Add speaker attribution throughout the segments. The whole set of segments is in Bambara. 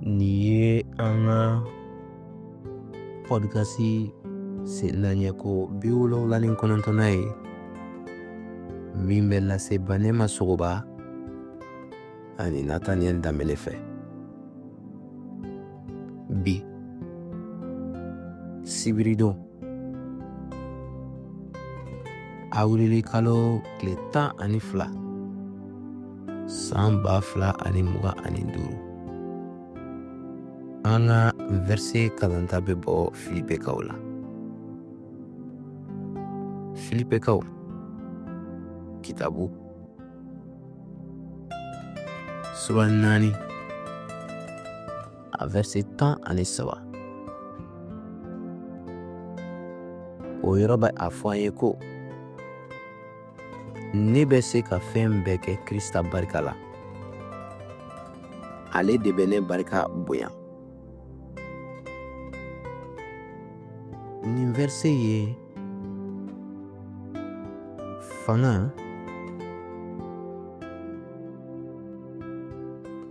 Speaker 1: Nin ye an ka pɔdikasi sennaɲɛko 79nan ye min bɛ lase Banɛma Sogoba ani Nataniyɛli Danbele fɛ. Bi sibiridon awirili kalo tile 12 san 2025, an ka vɛrise kalanta bɛ bɔ Filipekaw la. Filipekaw kitabu sura 4, a vɛrise 13, o yɔrɔ bɛ a fɔ an ye ko ne bɛ se ka fɛn bɛɛ kɛ Krista barika la, ale de bɛ ne barika bonya. Nin vɛrise ye fanga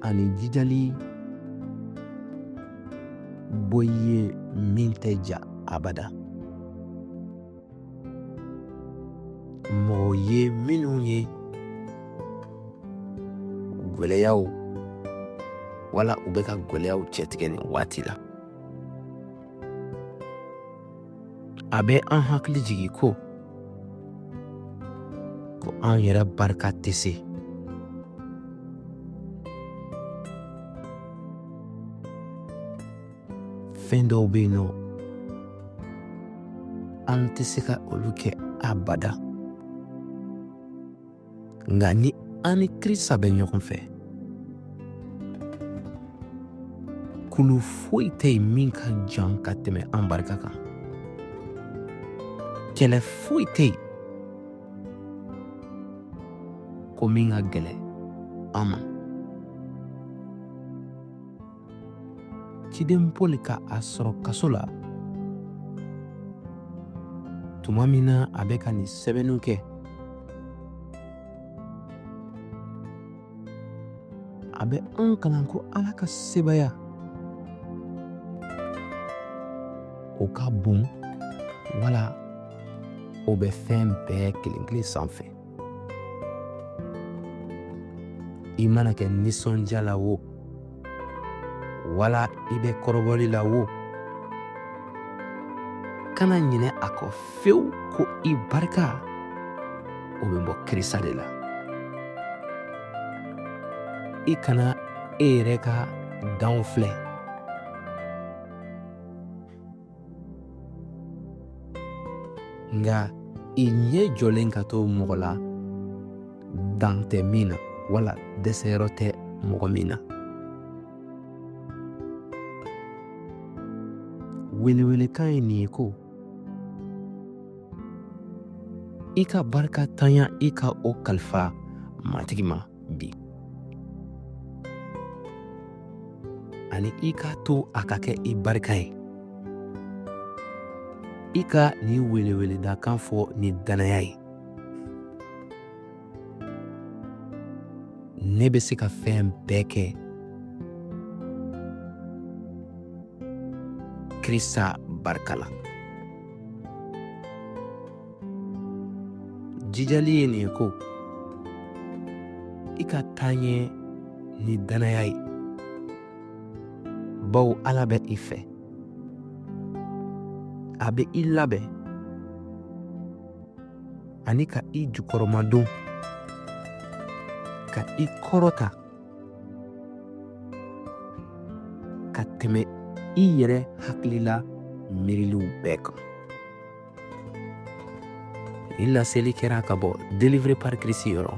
Speaker 1: ani jijali bɔ i ye min tɛ ja abada. Mɔgɔ ye minnu ye gwɛlɛyaw wala u bɛ ka gwɛlɛyaw cɛtigɛ nin waati la. A bɛ an hakili jigin ko an yɛrɛ barika tɛ se. Fɛn dɔw bɛ yen nɔ, an tɛ se ka olu kɛ abada. Nka ni an ni Krista bɛ ɲɔgɔn fɛ, kulu foyi tɛ yen min ka jan ka tɛmɛ an barika kan. Kɛlɛ foyi tɛ yen ko min ka gɛlɛn an ma. Ciden Paul ka a sɔrɔ kaso la tuma min na a bɛ ka nin sɛbɛnniw kɛ, a bɛ an kalan ko Ala ka sebaaya o ka bon wala o bɛ fɛn bɛɛ kelen kelen sanfɛ. I mana kɛ nisɔndiya la wo, wala i bɛ kɔrɔbɔli la wo, kana ɲinɛ a kɔ fewu ko i barika o bɛ bɔ Krista de la. I kana e yɛrɛ ka danw filɛ. Nka i ɲɛ jɔlen ka to mɔgɔ la dan tɛ min na wala dɛsɛyɔrɔ tɛ mɔgɔ min na. Welewelekan ye nin ye ko i ka barikantanya i ka o kalifa Matigi ma bi, ani i k'a to a ka kɛ i barika ye. I ka nin weleweledakan fɔ ni dannaya ye: ne bɛ se ka fɛn bɛɛ kɛ Krista barika la. Jijali ye nin ye ko i ka taa ɲɛ ni dannaya ye, bawo Ala bɛ i fɛ. A bɛ i labɛn ani ka i jukɔrɔmadon, ka i kɔrɔta ka tɛmɛ i yɛrɛ hakilila miiriliw bɛɛ kan. Nin laseli kɛra ka bɔ Délivré par Christ yɔrɔ,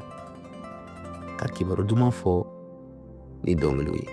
Speaker 1: ka kibaru duman fɔ ni dɔnkiliw ye.